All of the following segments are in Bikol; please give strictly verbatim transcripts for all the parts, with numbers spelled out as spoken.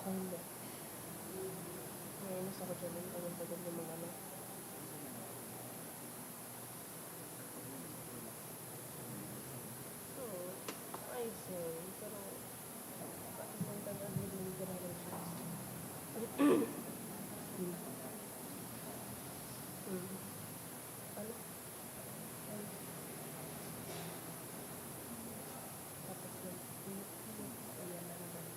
Ay, hindi. Nainis ako dyan, eh. Ang tagal yung mga ano. So, ayos yun. Pero, bakit ang tagal yung ginagawa siya? Hmm. Ano? Tapos yun, yun, yun, yun, yun, yun.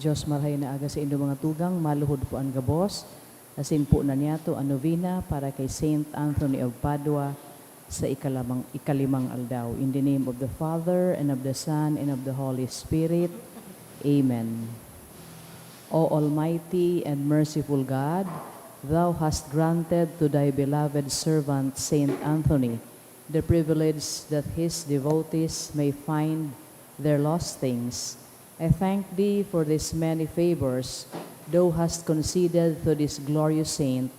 Dios, marahay na aga saindo mga tugang, maluhod po an gabos, asin po na niyato an novena para kay Saint Anthony of Padua sa ikalamang, ikalimang aldaw. In the name of the Father, and of the Son, and of the Holy Spirit. Amen. O Almighty and merciful God, Thou hast granted to Thy beloved servant Saint Anthony the privilege that his devotees may find their lost things. I thank Thee for these many favors Thou hast conceded to this glorious saint,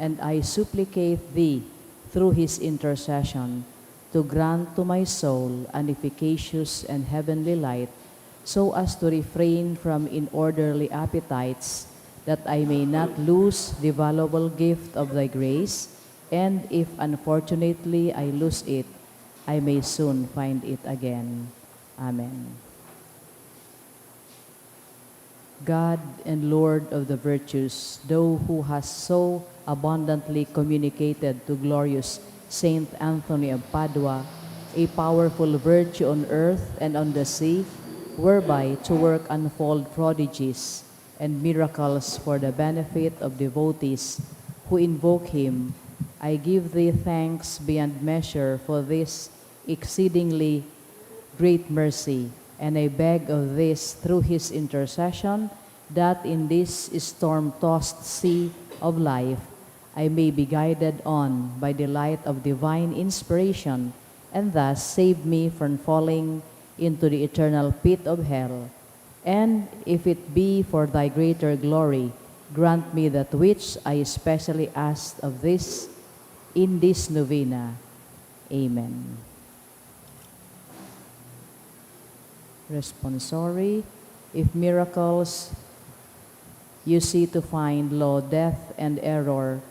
and I supplicate Thee, through his intercession, to grant to my soul an efficacious and heavenly light, so as to refrain from inorderly appetites, that I may not lose the valuable gift of Thy grace, and if unfortunately I lose it, I may soon find it again. Amen. God and Lord of the virtues, Thou who hast so abundantly communicated to glorious Saint Anthony of Padua a powerful virtue on earth and on the sea, whereby to work unfold prodigies and miracles for the benefit of devotees who invoke him, I give Thee thanks beyond measure for this exceedingly great mercy, and I beg of this through his intercession, that in this storm-tossed sea of life I may be guided on by the light of divine inspiration, and thus save me from falling into the eternal pit of hell. And if it be for Thy greater glory, grant me that which I especially ask of this in this novena. Amen. Responsory. If miracles you see to find, lo, death and error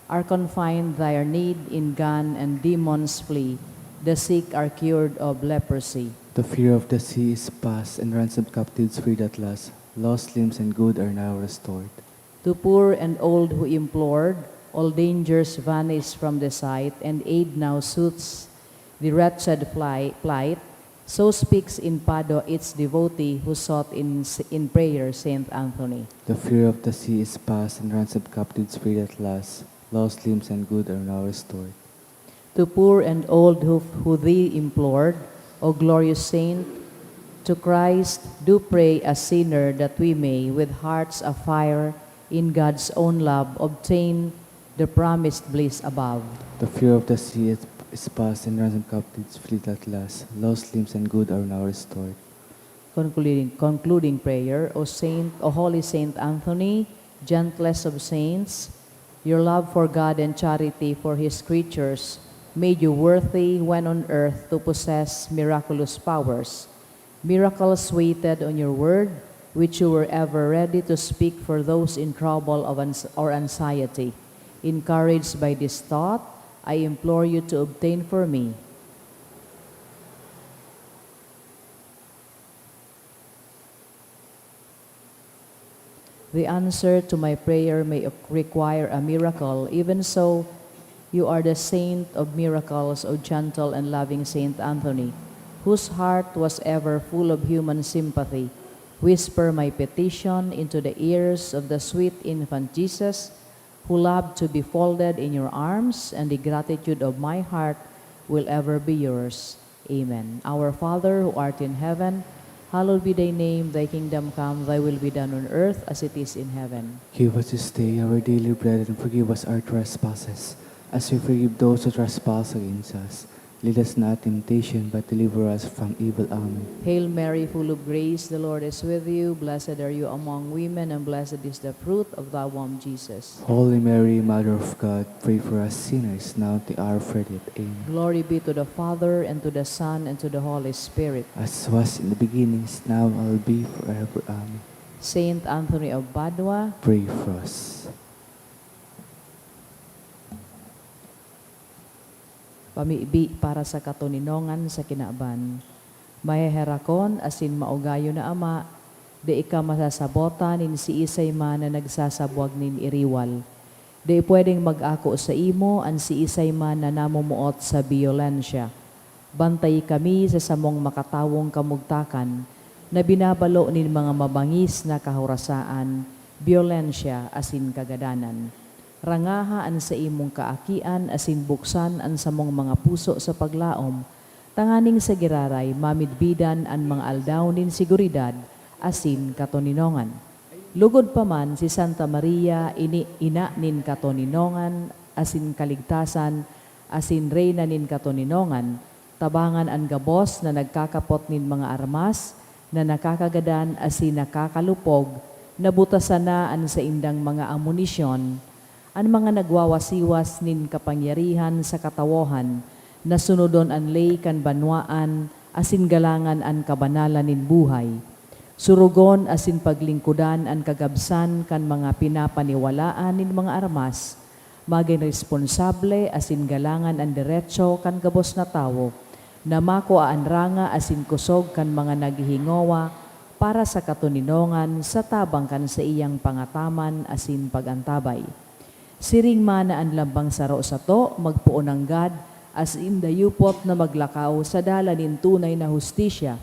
are confined, their need in gone and demons flee, the sick are cured of leprosy. The fear of the sea is past, and ransomed captives freed at last. Lost limbs and good are now restored. To poor and old who implored, all dangers vanish from the sight, and aid now suits the wretched fly-, plight. So speaks in Padua its devotee who sought in, in prayer Saint Anthony. The fear of the sea is past, and ransomed captives freed at last. Lost limbs and good are now restored. To poor and old who, who thee implored, O glorious saint, to Christ do pray as sinner, that we may, with hearts afire in God's own love, obtain the promised bliss above. The fear of the sea is, is past, and ransomed captives flee at last. Lost limbs and good are now restored. Concluding, concluding prayer, O Saint, O Holy Saint Anthony, gentlest of saints, your love for God and charity for His creatures made you worthy when on earth to possess miraculous powers. Miracles waited on your word, which you were ever ready to speak for those in trouble of ans-, or anxiety. Encouraged by this thought, I implore you to obtain for me the answer to my prayer may require a miracle. Even so, you are the saint of miracles, O gentle and loving Saint Anthony, whose heart was ever full of human sympathy. Whisper my petition into the ears of the sweet infant Jesus, who loved to be folded in your arms, and the gratitude of my heart will ever be yours. Amen. Our Father, who art in heaven, hallowed be thy name. Thy kingdom come, thy will be done on earth as it is in heaven. Give us this day our daily bread, and forgive us our trespasses, as we forgive those who trespass against us. Lead us not in temptation, but deliver us from evil. Amen. Hail Mary, full of grace, the Lord is with you. Blessed are you among women, and blessed is the fruit of thy womb, Jesus. Holy Mary, Mother of God, pray for us sinners, now and at the hour of our death. Amen. Glory be to the Father, and to the Son, and to the Holy Spirit. As was in the beginning, is now, and will be forever. Amen. Saint Anthony of Padua, Pray for us. Pamibi para sa katoninongan sa kinaban. Maheherakon asin maugayon na Ama, dai ka masasabota nin siisay man na nagsasabwag nin iriwal. Dai pwedeng mag-ako saimo an siisay man na namomoot sa biyolensya. Bantayi kami sa samong makatawong kamugtakan na binabalo nin mga mabangis na kahorasaan, biyolensya asin kagadanan. Rangaha an saimong kaakian asin buksan an samong mga puso sa paglaom, tanganing sa giraray mamidbidan an mga aldaw nin seguridad asin katoninongan. Lugod pa man si Santa Maria, ini, ina nin katoninongan asin kaligtasan, asin reyna nin katoninongan, tabangan an gabos na nagkakapot nin mga armas na nakakagadan asin nakakalupog, na butasan na an saindang mga amunisyon, an mga nagwawasiwas nin kapangyarihan sa katawohan, na sunodon an ley kan banwaan asin galangan an kabanalan nin buhay. Surugon asin paglingkodan an kagabsan kan mga pinapaniwalaan nin mga armas, magin responsable asin galangan an deretso kan gabos na tawo, na makua an ranga asin kosog kan mga naghihingowa para sa katoninongan sa tabang kan saiyang pangataman asin pag-antabay. Siring man na an lambang saro sato magpoon nanggad asin dayupot na maglakaw sa dalan nin tunay na hustisya,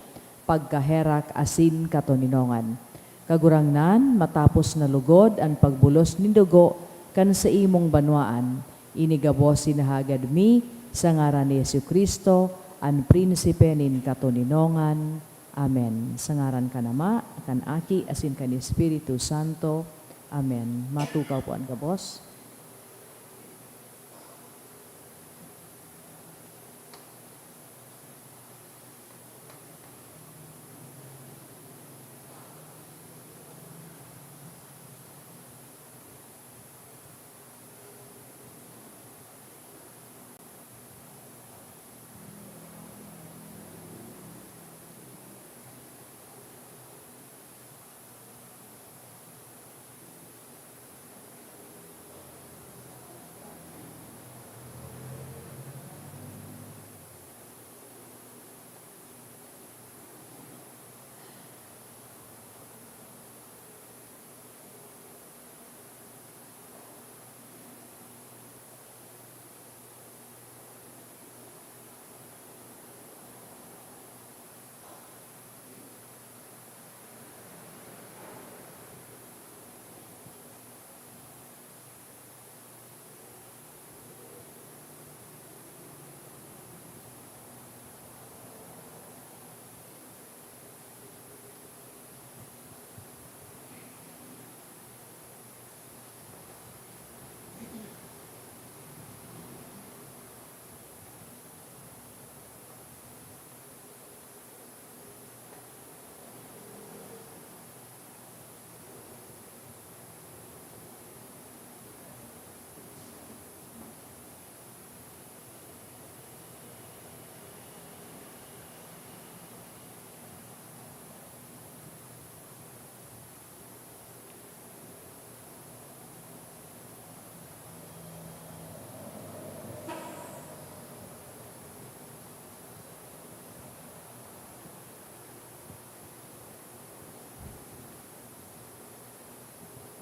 pagkaherak asin katoninongan. Kagurangnan, matapos na lugod an pagbulos nin dugo kan saimong banwaan, ini gabos sinahagad mi sa ngaran ni Jesu-Cristo, an Prinsipe nin katoninongan. Amen. Sa ngaran kan Ama, kan Aki, asin kan Espiritu Santo. Amen. Matukaw po an gabos.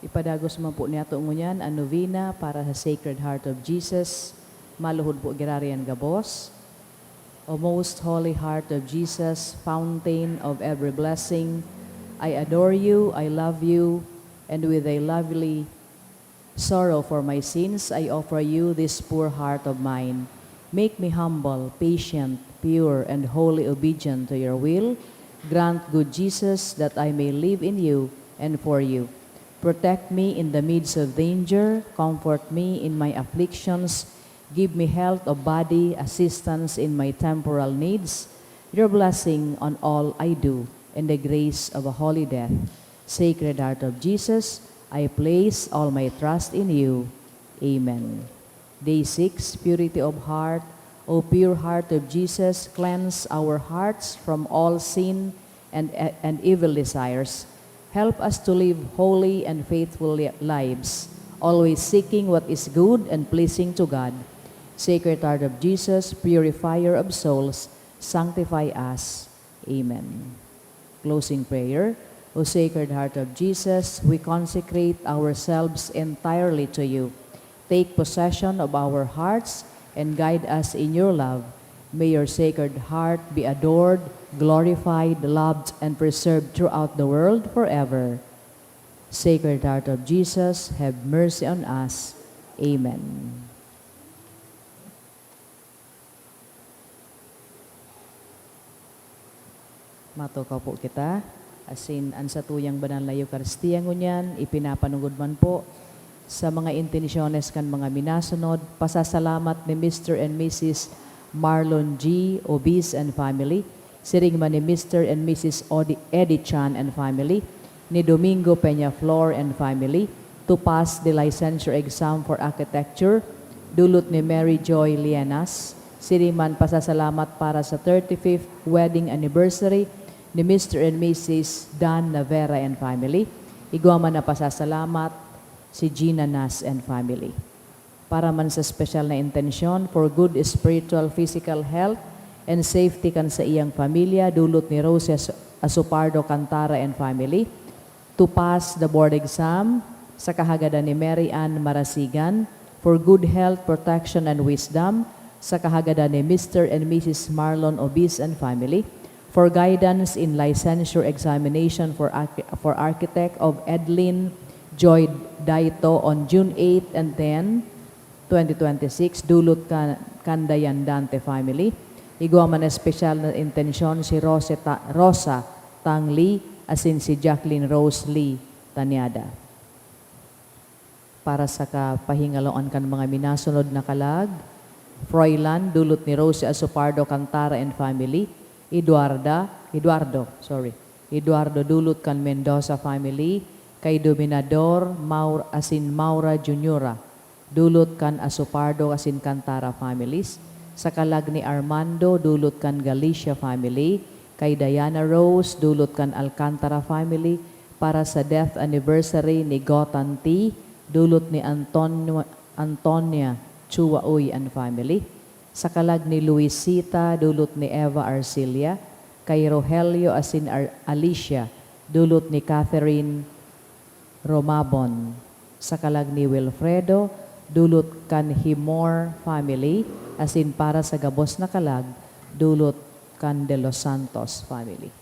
Ipadagos man po niyato ngunyan an novena para sa Sacred Heart of Jesus. Maluhod po giraray an gabos. O most holy heart of Jesus, fountain of every blessing, I adore you, I love you, and with a lively sorrow for my sins, I offer you this poor heart of mine. Make me humble, patient, pure, and wholly obedient to your will. Grant, good Jesus, that I may live in you and for you. Protect me in the midst of danger, comfort me in my afflictions, Give me health of body, assistance in my temporal needs, your blessing on all I do, and the grace of a holy death. Sacred Heart of Jesus, I place all my trust in you. Amen. Day six, Purity of Heart. O pure heart of Jesus, cleanse our hearts from all sin and, and evil desires. Help us to live holy and faithful li-, lives, always seeking what is good and pleasing to God. Sacred Heart of Jesus, purifier of souls, sanctify us. Amen. Closing prayer. O Sacred Heart of Jesus, we consecrate ourselves entirely to you. Take possession of our hearts and guide us in your love. May your Sacred Heart be adored, glorified, loved, and preserved throughout the world forever. Sacred Heart of Jesus, have mercy on us. Amen. Matukaw po kita. Asin, an satuyang banal na Eukaristia ngunyan, ipinapanugod man po sa mga intensyones kan mga minasunod, pasasalamat ni Mister and Missus Marlon G. Obis and family, siring man ni Mister and Missus Odi-, Eddie Chan and family, ni Domingo Peñaflor and family, to pass the licensure exam for architecture, dulot ni Mary Joy Lienas, siring man pasasalamat para sa thirty-fifth wedding anniversary ni Mister and Missus Dan Navera and family. Igwa man na pasasalamat si Gina Nas and family. Para man sa espesyal na intensyon for good spiritual, physical health and safety kan saiyang pamilya, dulot ni Rose As-, Asopardo Cantara and family, to pass the board exam, sa kahagadan ni Mary Ann Marasigan, for good health, protection, and wisdom, sa kahagadan ni Mister and Missus Marlon Obis and family, for guidance in licensure examination for archi-, for architect of Edlin Joy Daito on June eight and ten, twenty twenty-six, dulot ka-, kan Dayan Dante family. Igwa man espesyal na intensyon si Rose Ta-, Rosa Tang Lee asin si Jacqueline Rose Lee Tanyada. Para sa kapahingaloan kan mga minasunod na kalag, Froilan, dulot ni Rosie Asopardo Cantara and family, Eduarda, Eduardo, sorry, Eduardo, dulot kan Mendoza family, kay Dominador, Maur-, asin Maura Juniora, dulot kan Asopardo asin Cantara families, sa kalag ni Armando, dulot kan Galicia family, kay Diana Rose, dulot kan Alcantara family, para sa death anniversary ni Gotan T, dulot ni Antonio, Antonia Chuaoy and family, sa kalag ni Luisita, dulot ni Eva Arcilia, kay Rogelio asin Ar-, Alicia, dulot ni Catherine Romabon, sa kalag ni Wilfredo, dulot kan Himor family, asin para sa gabos na kalag, dulot kan De Los Santos family.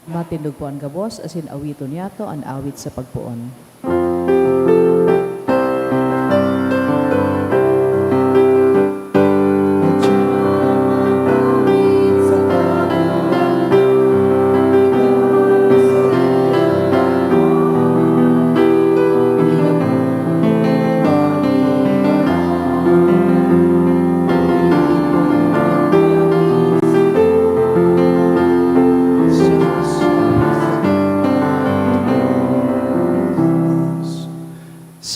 Matindog po an gabos asin awiton niyato an awit sa pagpoon.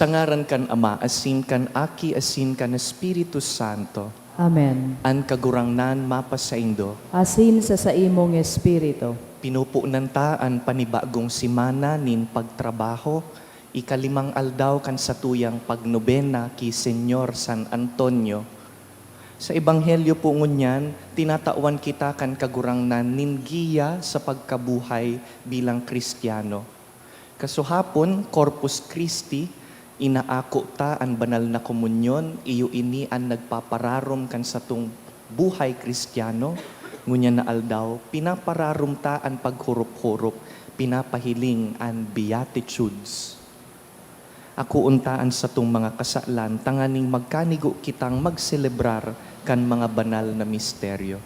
Sa ngaran kan Ama, asin kan Aki, asin kan Espiritu Santo. Amen. An Kagurangnan mapasaindo. Asin sa saimong espiritu. Pinupunan ta an panibagong semana nin pagtrabaho, ikalimang aldaw kan satuyang pagnobena ki Señor San Antonio. Sa Ebanghelyo po ngunyan, tinatawan kita kan Kagurangnan nin giya sa pagkabuhay bilang Kristiyano. Kasuhapon, Corpus Christi, inaako ta an banal na komunyon, iyo ini an nagpapararom kan satong buhay Kristiyano. Ngunyan na aldaw, pinapararom ta an paghurup-hurup, pinapahiling an Beatitudes. Akoon ta an satong mga kasalan tanganing magkanigo kitang magselebrar kan mga banal na misteryo.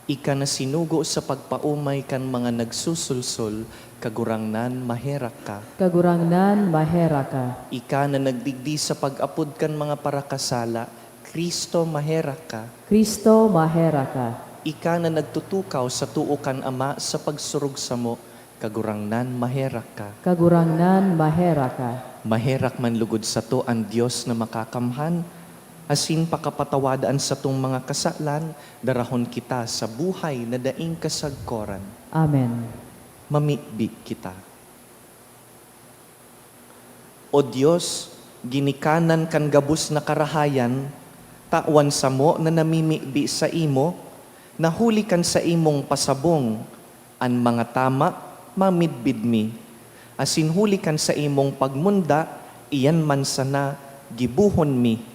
Ika na sinugo sa pagpaomay kan mga nagsusulsol, Kagurangnan, maherak ka. Kagurangnan, maherak ka. Ika na nagdigdi sa pag-apod kan mga parakasala, Cristo, maherak ka. Cristo, maherak ka. Ika na nagtutukaw sa too kan Ama sa pagsurog samo, Kagurangnan, maherak ka. Kagurangnan, maherak ka. Maherak man lugod sato an Dios na makakamhan, asin pakapatawad an satong mga kasalan, darahon kita sa buhay na daing kasagkoran. Amen. Mamibi kita. O Dios, ginikanan kan gabos na karahayan, tawan samo na namimibi saimo, na huli kan saimong pasabong, an mga tama mamidbid mi, asin huli kan saimong pagmunda, iyan man sana gibohon mi.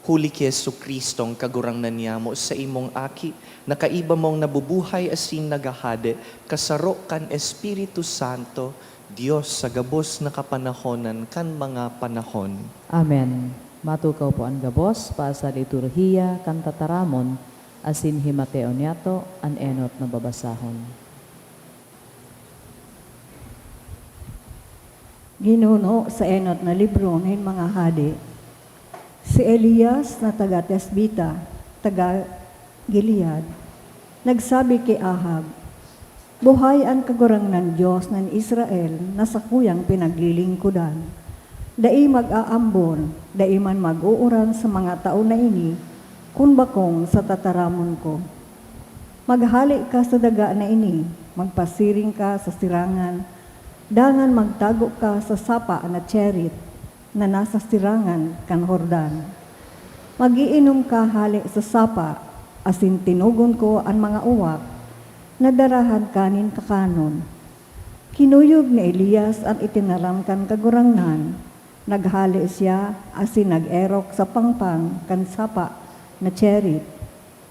Huli ki Jesu-Cristo, an Kagurangnan niyamo, saimong Aki, na kaiba mong nabubuhay asin naghahade, kasaro kan Espiritu Santo, Dios sa gabos na kapanahonan kan mga panahon. Amen. Matukaw po an gabos, pa sa liturhiya kan tataramon, asin himateon niyato an enot na babasahon. Ginuno sa enot na libro nin mga hade. Si Elias na taga Tisbita, taga Gilead, nagsabi ki Ahab, "Buhay an Kagurangnan Dios nin Israel na sakuyang pinaglilingkodan, dai mag-aambon, dai man mag-uuran sa mga taon na ini kun bakong sa tataramon ko. Maghale ka sa daga na ini, magpasiring ka sa sirangan, dangan magtago ka sa sapa na Cherit na nasa sirangan kan Jordan. Mag-iinom ka hale sa sapa, asin tinugon ko an mga uwak na darahan ka nin kakanon." Kinuyog ni Elias an itinaram kan Kagurangnan, naghale siya asin nag-erok sa pangpang kan sapa na Cherit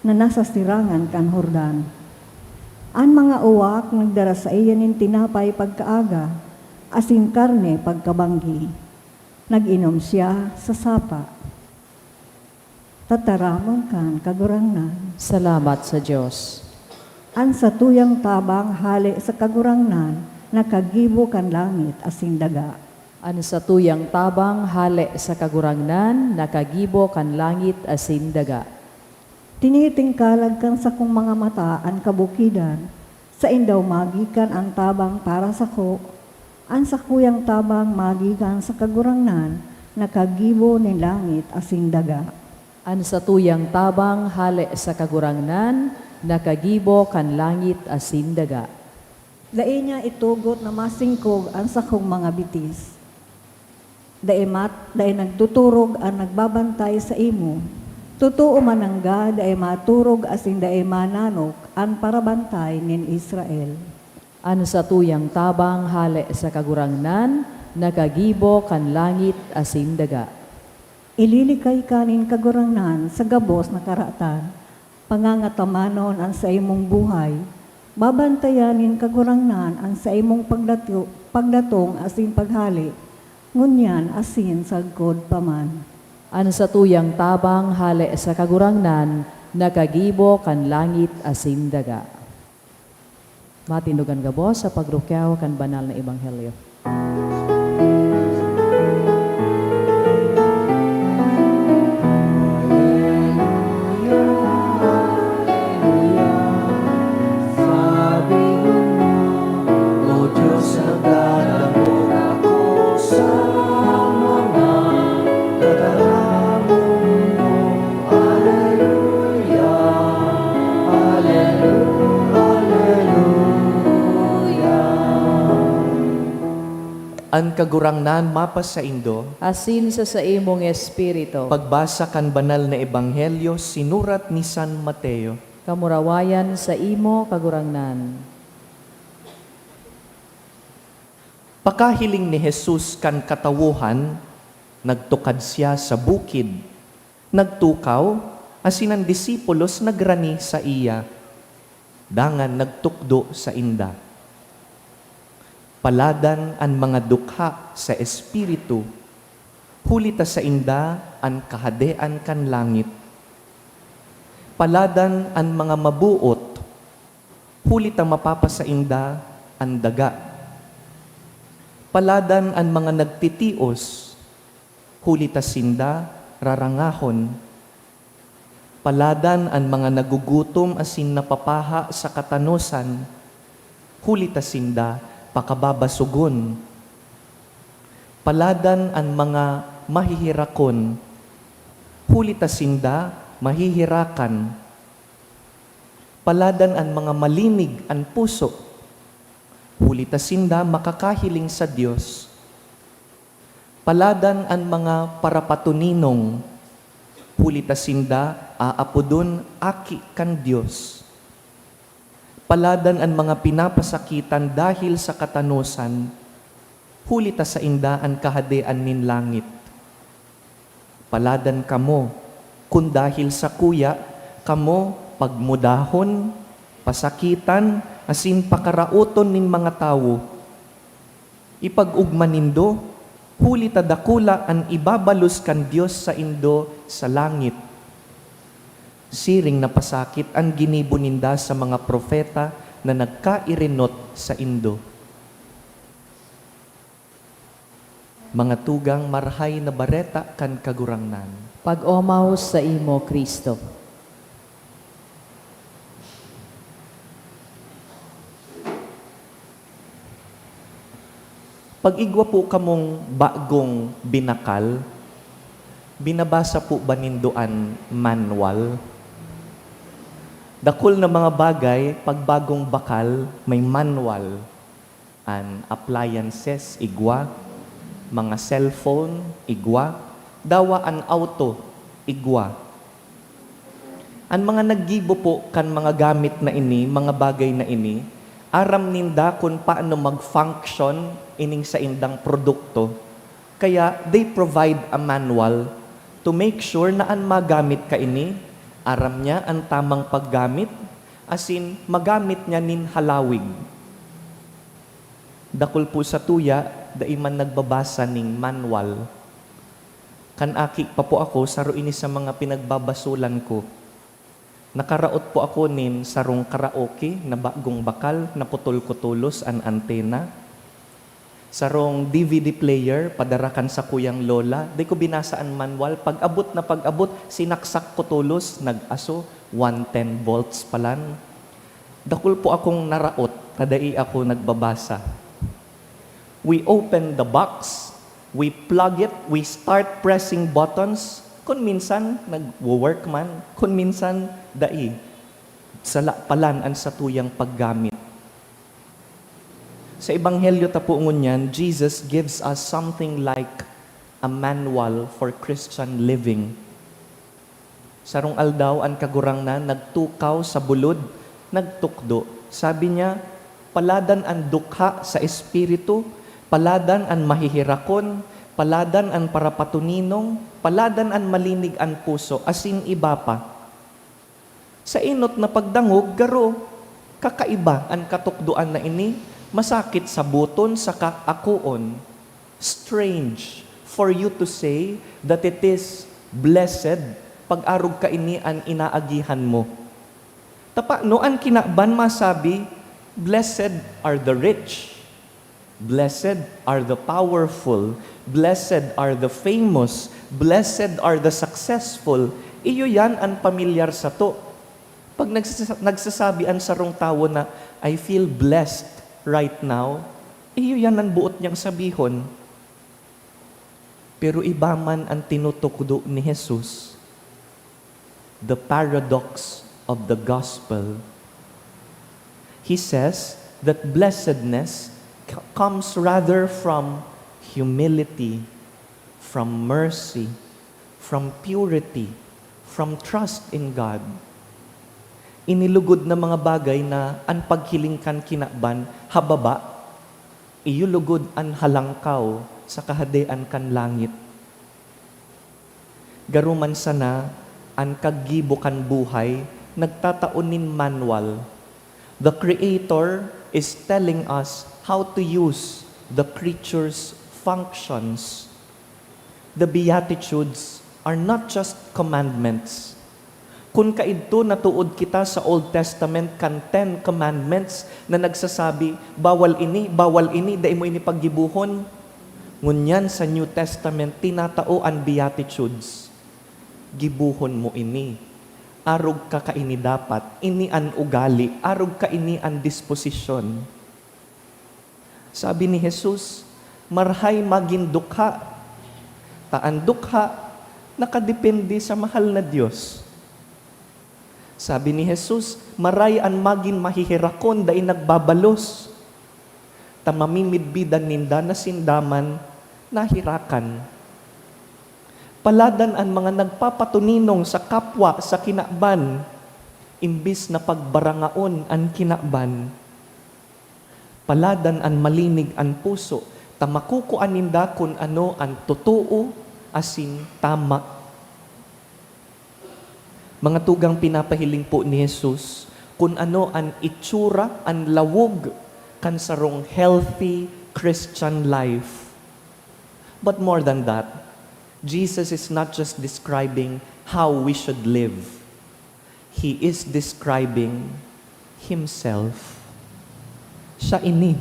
na nasa sirangan kan Jordan. An mga uwak nagdara saiya nin tinapay pagkaaga asin karne pagkabanggi. Nag-inom siya sa sapa. Tataramon kan Kagurangnan. Salamat sa Dios. An satuyang tabang hale sa Kagurangnan nakagibo kan langit asin daga. An satuyang tabang hale sa Kagurangnan nakagibo kan langit asin daga. Tinitingkalag kan sakong mga mata an kabukidan, saen daw magikan an tabang para sako? An sakuyang tabang magikan sa Kagurangnan, na kagibo nin langit asin daga. An satuyang tabang hale sa Kagurangnan, na kagibo kan langit asin daga. Dai niya itugot na masingkog an sakong mga bitis. Dai mat-, dai nagtuturog an nagbabantay saimo. Totoo man nanggad, dai maturog asin dai mananok an parabantay nin Israel. An satuyang tabang hale sa Kagurangnan, na kagibo kan langit asin daga. Ililikay ka nin Kagurangnan sa gabos na karatan. Pangangatamanon an saimong buhay. Babantayan nin Kagurangnan an saimong pagdato-, pagdatong asin paghale, ngunyan asin sagkod pa man. An satuyang tabang hale sa Kagurangnan nakagibo kan langit asin daga. Matindog an gabos sa pagrukyaw kan banal na ebanghelyo. An Kagurangnan mapasaindo. Asin sa saimong espiritu. Pagbasa kan Banal na Ebanghelyo sinurat ni San Mateo. Kamurawayan saimo, Kagurangnan. Pakahiling ni Jesus kan katawohan, nagtukad siya sa bukid. Nagtukaw, asin an disipulos nagrani saiya. Dangan nagtukdo sainda, "Paladan an mga dukha sa espiritu, huli ta sainda an Kahadean kan langit. Paladan an mga maboot, huli ta mapapasainda an daga. Paladan an mga nagtitios, huli ta sinda rarangahon. Paladan an mga nagugutom asin napapaha sa katanosan, huli ta sinda pakababasogon. Paladan an mga mahihirakon, huli ta sinda mahihirakan. Paladan an mga malinig an puso, huli ta sinda makakahiling sa Dios. Paladan an mga parapatoninong, huli ta sinda aapodon aki kan Dios. Paladan an mga pinapasakitan dahel sa katanosan, huli ta sainda an Kahadean nin langit. Paladan kamo, kun dahel sakuya kamo pagmudahon, pasakitan, asin pakaraoton nin mga tawo. Ipag-ogma nindo, huli ta dakula an ibabalos kan Dios saindo sa langit. Siring na pasakit an ginibo ninda sa mga propeta na nagkairinot saindo." Mga tugang, Marahay na Bareta kan Kagurangnan. Pag-omaw saimo, Cristo. Pag igwa po kamong bagong binakal, binabasa po ba nindo an manual? Dakul na mga bagay, pag bagong bakal, may manual. An appliances, igwa. Mga cellphone, igwa. Dawa an auto, igwa. An mga naggibo po kan mga gamit na ini, mga bagay na ini, aram ninda kun paano mag-function ining saindang produkto. Kaya, they provide a manual to make sure na an magamit kaini, aram niya an tamang paggamit, asin magamit niya nin halawig. Dakul po sa tuya, dai man nagbabasa ning manual. Kan aki pa po ako, saro ini sa mga pinagbabasolan ko. Nakaraot po ako nin sarong karaoke na bagong bakal, naputol ko tolos an antena. Sarong D V D player, padara kan sakuyang lola. Di ko binasa an manual. Pag-abot na pag-abot, sinaksak ko tolos, nag-aso, one ten volts palan. Dakul po akong naraot, ta dai ako nagbabasa. We open the box, we plug it, we start pressing buttons. Kun minsan, nagwo-work man. Kun minsan, dai. Sala palan an satuyang paggamit. Sa Ebanghelyo ta po ngunyan, Jesus gives us something like a manual for Christian living. Sarong aldaw, an Kagurangnan nagtukaw sa bulod, nagtukdo. Sabi niya, "Paladan an dukha sa espiritu, paladan an maheherakon, Paladan an parapatoninong, paladan an malinig an puso, asin iba pa. Sa enot na pagdangog, garo, kakaiba an katukdoan na ini, masakit saboton saka akoon. Strange for you to say that it is blessed pag arog kaini an inaagihan mo. Tapano an kinaban masabi, "Blessed are the rich, blessed are the powerful, blessed are the famous, blessed are the successful." Iyo yan an pamilyar sato. Pag nagsasa-, nagsasabi an sarong tawo na, "I feel blessed right now," iyo yan an boot niyang sabihon. Pero iba man an tinutukdo ni Jesus, the paradox of the gospel. He says that blessedness c-, comes rather from humility, from mercy, from purity, from trust in God. Ini lugod na mga bagay na an paghiling kan kinaban hababa, iyo lugod an halangkaw sa Kahadean kan langit. Garo man sana, an kaggibo kan buhay nagtatao nin manual. The Creator is telling us how to use the creature's functions. The Beatitudes are not just commandments. Kun kaidto, natuod kita sa Old Testament kan Ten Commandments na nagsasabi, "Bawal ini, bawal ini, dai mo ini paggibohon." Ngunyan sa New Testament, tinatao an Beatitudes. "Gibohon mo ini. Arog ka kaini dapat. Ini an ugali. Arog kaini an disposisyon." Sabi ni Jesus, "Marahay magin dukha, ta an dukha nakadepende sa mahal na Dios." Sabi ni Jesus, "Maray an magin maheherakon, dai nagbabalos, ta mamimidbidan ninda na sinda man naherakan." Paladan an mga nagpapatoninong sa kapwa sa kinaban, imbis na pagbarangaon an kinaban. Paladan an malinig an puso, ta makukua ninda kun ano an totoo asin tama. Mga tugang, pinapahiling po ni Jesus kun ano an itsura, an lawog kan sarong healthy Christian life. But more than that, Jesus is not just describing how we should live. He is describing himself. Siya ini.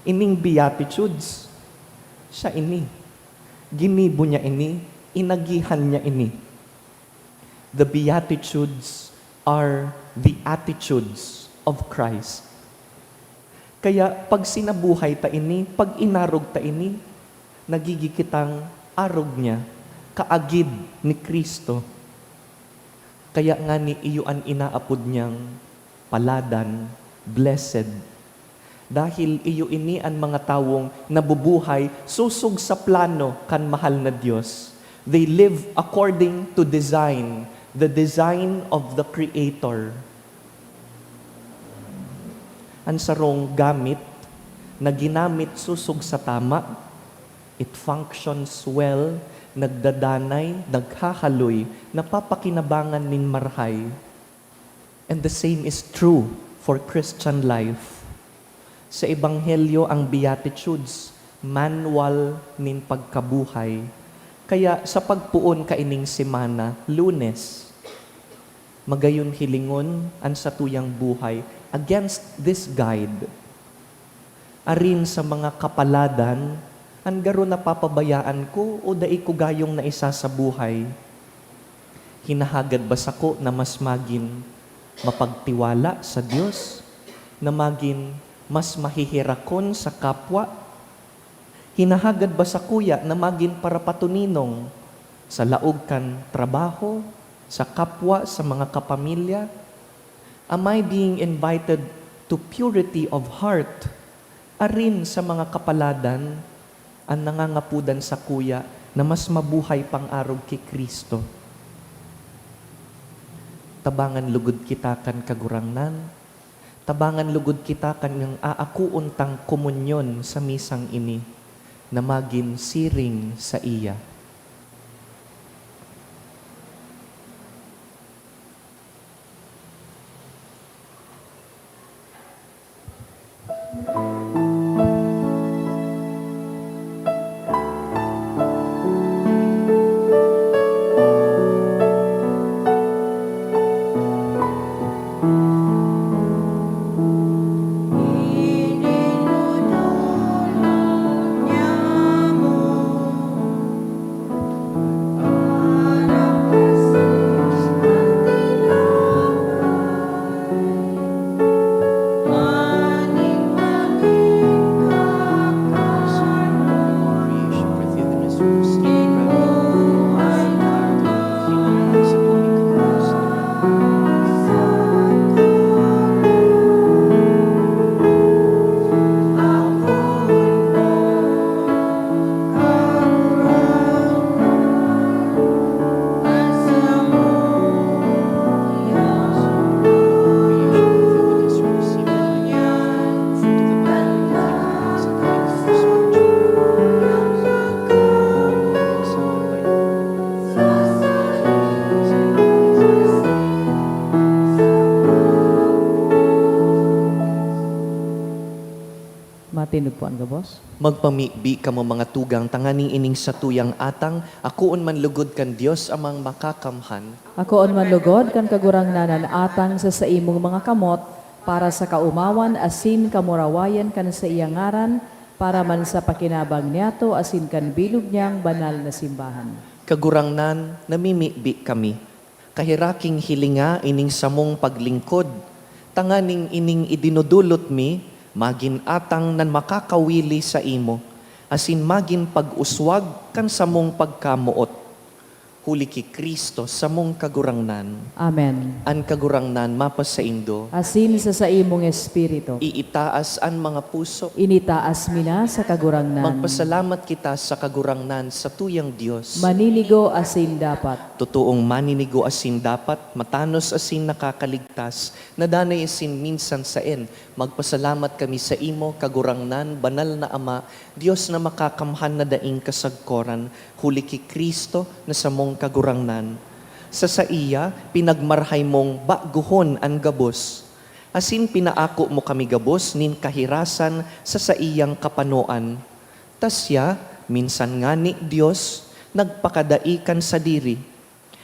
Ining Beatitudes, siya ini. Ginibo niya ini, inagihan niya ini. The Beatitudes are the attitudes of Christ. Kaya pag sinabuhay ta ini, pag inarog ta ini, nagigikitang arog niya, kaagid ni Cristo. Kaya ngani iyo an inaapod niyang paladan, blessed. Dahil iyo ini an mga tawong nabubuhay sosog sa plano kan mahal na Dios. They live according to design, the design of the Creator. An sarong gamit na ginamit sosog sa tama, it functions well, nagdadanay, naghahaloy, napapakinabangan nin marahay. And the same is true for Christian life. Sa Ebanghelyo, ang Beatitudes, manual nin pagkabuhay. Kaya sa pagpoon kaining semana, Lunes, magayon hilingon an satuyang buhay against this guide. Arin sa mga kapaladan, an garo napapabayaan ko o dai ko gayong naisasabuhay? Hinahagad ba sako na mas magin mapagtiwala sa Dios, na magin mas maheherakon sa kapwa? Hinahagad ba sakuya na magin parapatoninong sa laog kan trabaho, sa kapwa, sa mga kapamilya? Am I being invited to purity of heart, arin sa mga kapaladan an nangangapodan sakuya na mas mabuhay pang arog ki Cristo? Tabangan lugod kita kan Kagurangnan. Tabangan lugod kita kan aakoon tang komunyon sa misang ini. na magin siring saiya. Matindog po an gabos. Magpamibi kamo, mga tugang, tanganing ining satuyang atang akoon man logod kan Dios Amang Makakamhan. Akoon man logod kan Kagurangnan an atang sa saimong mga kamot, para sa kaomawan asin kamurawayan kan saiyang ngaran, para man sa pakinabang niyato asin kan bilog niyang banal na simbahan. Kagurangnan, namimibi kami. Kahiraking hilinga ining samong paglingkod, tanganing ining idinodolot mi magin atang na makakawili saimo, asin magin pag-uswag kan samong pagkamoot. Huli ki Cristo, samong Kagurangnan. Amen. An Kagurangnan mapasaindo. Asin sa saimong espiritu. Iitaas an mga puso. Initaas mi na sa Kagurangnan. Magpasalamat kita sa Kagurangnan, satuyang Dios. Maninigo asin dapat. Totoong maninigo asin dapat, matanos asin nakakaligtas, na danay asin minsan saen, magpasalamat kami saimo, Kagurangnan, Banal na Ama, Dios na makakamhan na daing kasagkoran, huli ki Cristo na samong Kagurangnan. Sa saiya, pinagmarhay mong bagohon an gabos, asin pinaako mo kami gabos nin kahirasan sa saiyang kapanoan. Ta siya, minsan ngani Dios, nagpakadai kan sadiri,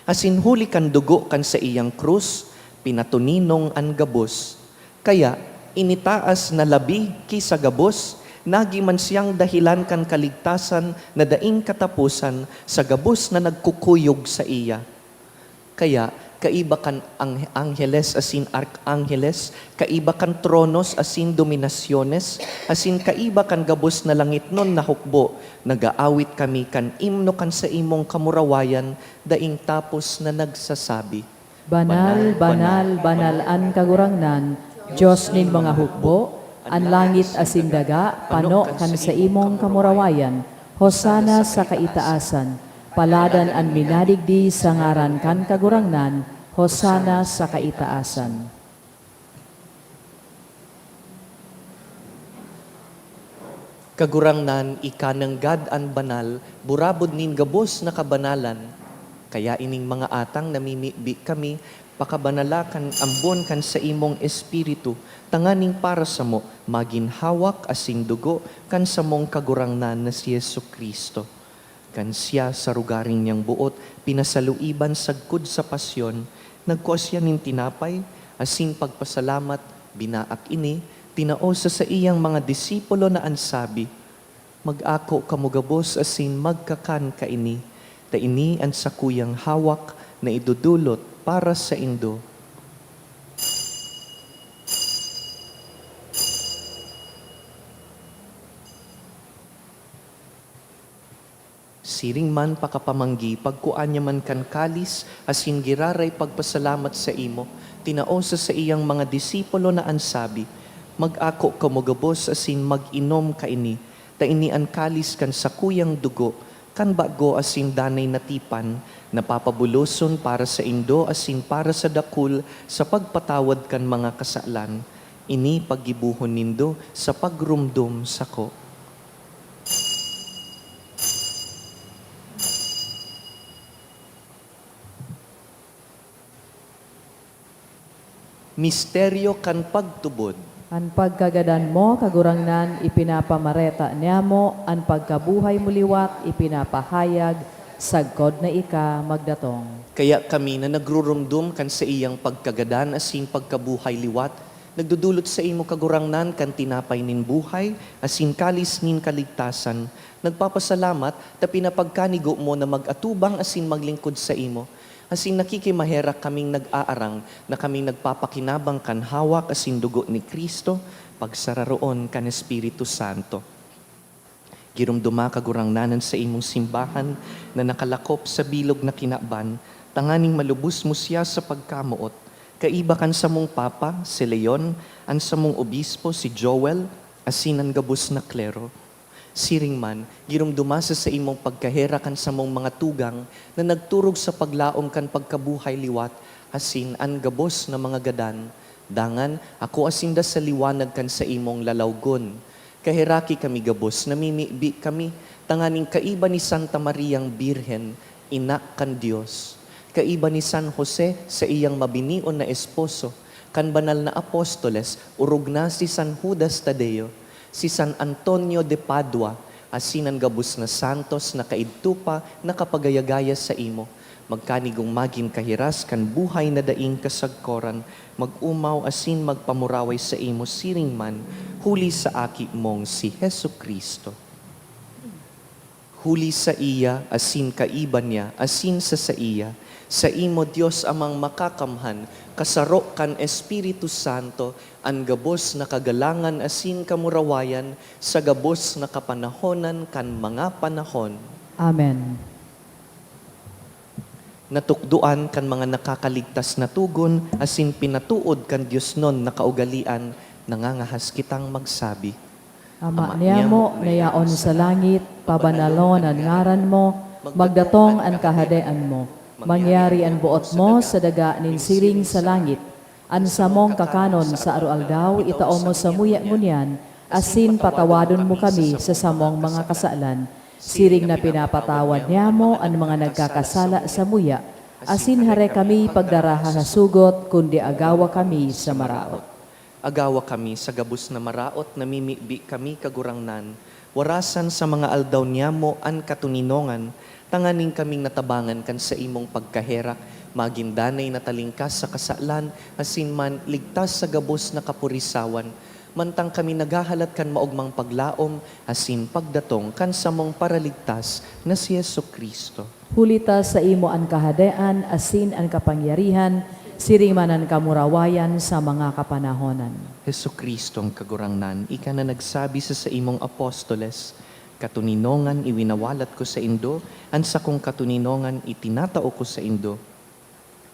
asin huli kan dugo kan saiyang krus, pinatuninong an gabos. Kaya, initaas na labi ki sa gabos, nagi man siyang dahelan kan kaligtasan na daing kataposan sa gabos na nagkukuyog saiya. Kaya, kaiba kan ang-, angheles asin arkangeles, kaiba kan tronos asin dominasyones, asin kaiba kan gabos na langitnon na hukbo, nag-aawit kami kan imno kan saimong kamurawayan, daing tapos na nagsasabi, "Banal, banal, banal an Kagurangnan, Dios nin mga hukbo, an langit asin daga pano kan saimong kamurawayan. Hosana sa kaitaasan! Paladan an minadigdi sa ngaran kan Kagurangnan! Hosana sa kaitaasan!" Kagurangnan, ika nanggad an banal, burabod nin gabos na kabanalan. Kaya ining mga atang namimibi kami, pakabanala kan ambon kan saimong Espiritu, tanganing para samo magin hawak asin dugo kan samong Kagurangnan na si Jesu-Cristo. Kan siya sa rogaring niyang boot pinasaluiban sagkod sa pasyon, nagkua siya nin tinapay, asin pagpasalamat, binaak ini, tinao sa saiyang mga disipulo na an sabi, "Mag-ako kamo gabos asin magkakan kaini, ta ini an sakuyang hawak na idodolot para saindo." Siring man pakapamanggi, pagkua niya man kan kalis, asin giraray pagpasalamat saimo, tinao sa saiyang mga disipulo na an sabi, "Mag-ako kamo gabos asin mag-inom kaini, ta ini an kalis kan sakuyang dugo, kan bago asin danay na tipan, na papabuloson para saindo asin para sa dakul sa pagpatawad kan mga kasalan. Ini paggibohon nindo sa pagromdom sako." Misteryo kan pagtubod. An pagkagadan mo, Kagurangnan, ipinapamareta niamo, an pagkabuhay mo liwat ipinapahayag, sagkod na ika magdatong. Kaya kami na nagrurumdom kan saiyang pagkagadan asin pagkabuhay liwat, nagdodolot saimo, Kagurangnan, kan tinapay nin buhay asin kalis nin kaligtasan. Nagpapasalamat ta pinapagkanigo mo na mag-atubang asin maglingkod saimo. Asin nakikimaherak kaming nag-aarang na kaming nagpapakinabang kan hawak asin dugo ni Cristo, pagsararoon kan Espiritu Santo. Giromdoma, Kagurangnan, an saimong simbahan na nakalakop sa bilog na kinaban, tanganing malubos mo siya sa pagkamoot, kaiba kan samong Papa, si Leon, an samong Obispo, si Joel, asin an gabos na klero. Siring man, giromdoma sa saimong pagkaherak an samong mga tugang na nagturog sa paglaom kan pagkabuhay liwat asin an gabos na mga gadan. Dangan, akoa sinda sa liwanag kan saimong lalawgon. Kaheraki kami gabos, namimibi kami, tanganing kaiba ni Santa Mariang Birhen, ina kan Dios, kaiba ni San Jose, saiyang mabinion na esposo, kan banal na apostoles, orog na si San Judas Tadeo, si San Antonio de Padua, asin an gabos na santos na kaidto pa nakapagayagaya saimo, magkanigong magin kahiras kan buhay na daing kasagkoran, mag-omaw asin magpamuraway saimo siring man, huli sa Aki mong si Jesu-Cristo. Huli saiya, asin kaiba niya, asin sa saiya, saimo, Dios Amang Makakamhan, kasaro kan Espiritu Santo, an gabos na kagalangan asin kamurawayan sa gabos na kapanahonan kan mga panahon. Amen. Natukdoan kan mga nakakaligtas na togon asin pinatood kan diosnon na kaugalean, nangangahas kitang magsabi, Ama niamo na yaon sa langit, pabanalon an ngaran mo, magdatong an Kahadean mo, mangyari an boot mo sa daga nin siring sa langit. An samong kakanon sa aroaldaw itao mo samuya ngunyan, asin patawadon mo kami sa samong mga kasalan, siring na pinapatawad niamo an mga nagkakasala samuya, asin hare kami pagdaraha sa sugot, kundi agawa kami sa maraot. Agawa kami sa gabos na maraot, namimibi kami, Kagurangnan, warasan sa mga aldaw niamo an katoninongan, tanganing kaming natabangan kan saimong pagkaherak, magin danay na talingkas sa kasalan, asin man ligtas sa gabos na kapurisawan, mantang kami naghahalat kan maogmang paglaom asin pagdatong kan samong Paraligtas na si Jesu-Cristo. Huli ta saimo an kahadean asin an kapangyarihan, siring man an kamurawayan sa mga kapanahonan. Jesu-Cristong Kagurangnan, ika na nagsabi sa saimong apostoles, "Katoninongan iwinawalat ko saindo, an sakong katoninongan itinatao ko saindo."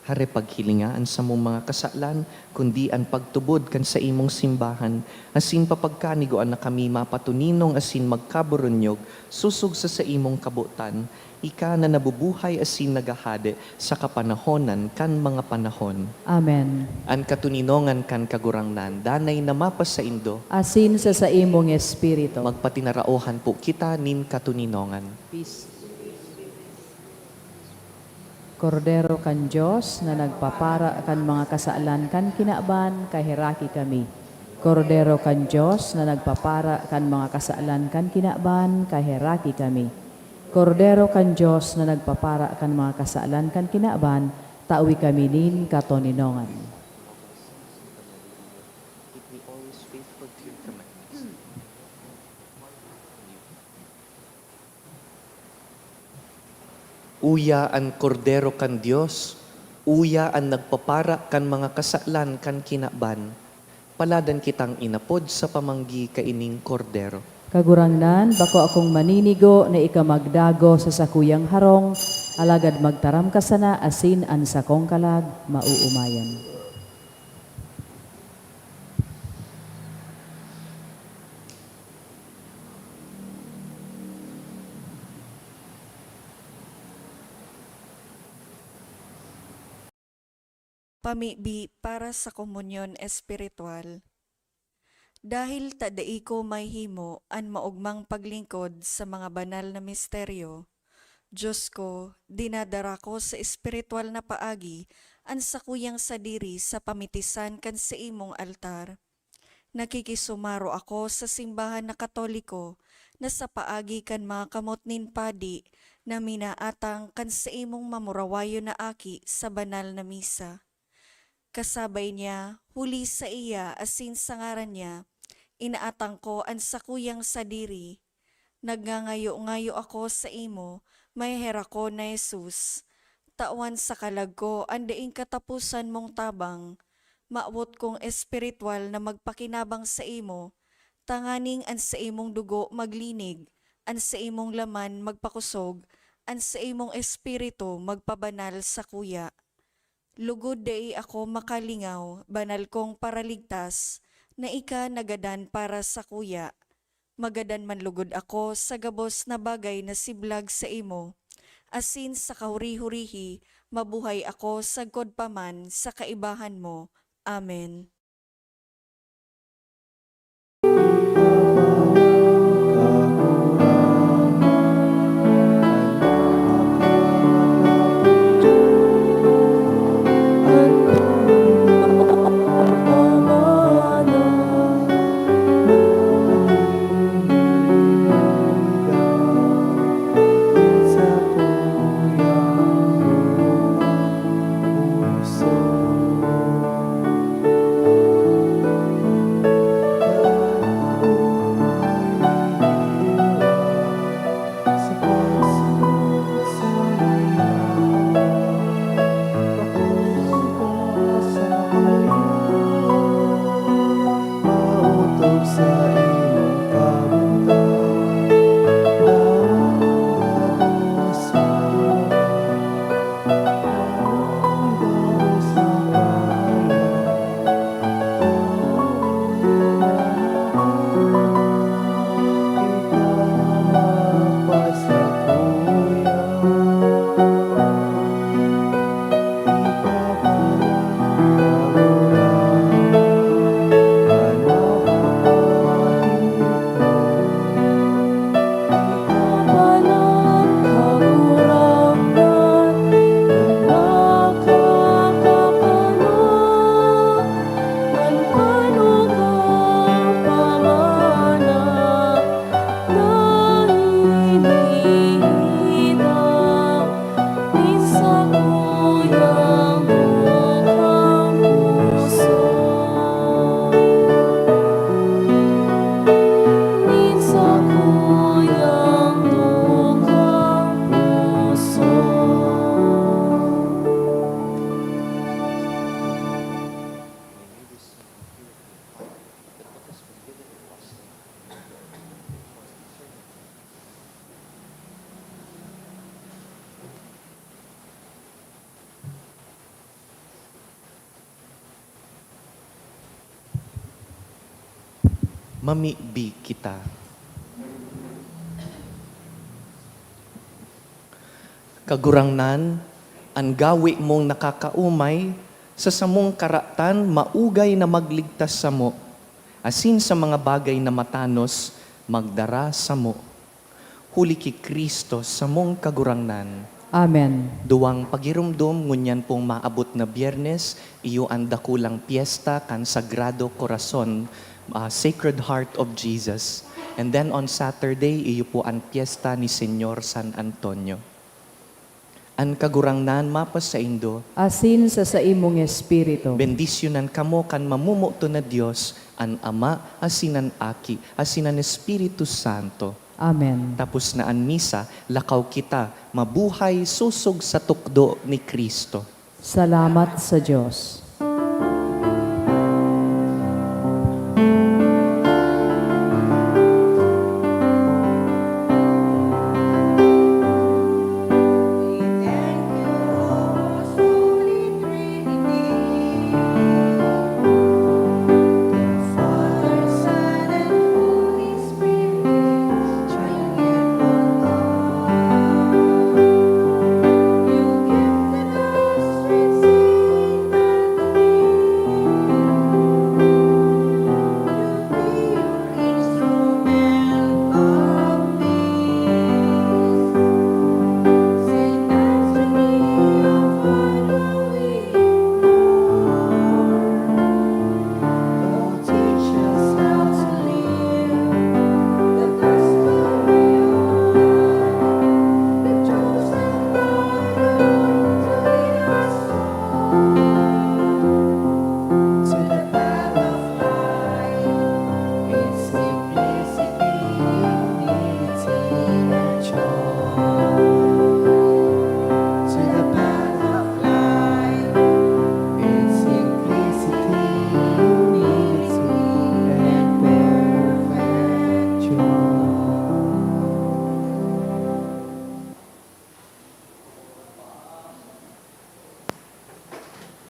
Hare paghilinga an samong mga kasalan, kundi an pagtubod kan saimong simbahan, asin papagkanigoan na kami mapatoninong asin magkaburunyog sosog sa saimong kabotan, ika na nabubuhay asin naghahade sa kapanahonan kan mga panahon. Amen. An katoninongan kan Kagurangnan danay na mapasaindo. Asin sa saimong espiritu. Magpatinaraohan po kita nin katoninongan. Peace. Kordero kan Dios na nagpapara kan mga kasalan kan kinaban, kaheraki kami. Kordero kan Dios na nagpapara kan mga kasalan kan kinaban, kaheraki kami. Kordero kan Dios na nagpapara kan mga kasalan kan kinaban, tawi kami nin katoninongan. Keep me always faithful to your commandments. Uya an Kordero kan Dios, uya an nagpapara kan mga kasalan kan kinaban. Paladan kitang inapod sa pamanggi kaining Kordero. Kagurangnan, bako akong maninigo na ika magdago sa sakuyang harong, alagad magtaram ka sana asin an sakong kalag maoomayan. Pamibi para sa komunyon espiritual. Dahil ta dai ko mahimo an maogmang paglingkod sa mga banal na misteryo, Dios ko, dinadara ko sa espiritual na paagi an sakuyang sadiri sa pamitisan kan saimong altar. Nakikisumaro ako sa simbahan na Katoliko na sa paagi kan mga kamot nin padi na minaatang kan saimong mamurawayon na aki sa banal na misa. Kasabay niya, huli saiya asin sa ngaran niya, inaatang ko an sakuyang sadiri. Nagngangayo-ngayo ako saimo, maheherakon na Jesus. Tawan sa kalag ko an daing kataposan mong tabang. Mawot kong espiritual na magpakinabang saimo, tanganing an saimong dugo maglinig, an saimong laman magpakosog, an saimong espiritu magpabanal sakuya. Lugod dai ako makalingaw, banal kong Paraligtas, na ika nagadan para sakuya. Magadan man lugod ako sa gabos na bagay na siblag saimo, asin sa kahuri-hurihi mabuhay ako sagkod pa man sa kaibahan mo. Amen. Mamibi kita. Kagurangnan, an gawe mong nakakaomay sa samong karatan maugay na magligtas samo, asin sa mga bagay na matanos, magdara samo. Huli ki Cristo, samong Kagurangnan. Amen. Duwang pagiromdom, ngunyan pong maabot na Biyernes, iyo an dakulang pyesta kan Sagrado Corazon, ah, Sacred Heart of Jesus. And then on Saturday, iyo po an pyesta ni Señor San Antonio. An Kagurangnan mapasaindo. Asin sa saimong espiritu. Bendisyonan kamo kan mamomoton na Dios, an Ama, asin an Aki, asin an Espiritu Santo. Amen. Tapos na an misa, lakaw kita, mabuhay sosog sa tukdo ni Cristo. Salamat sa Dios.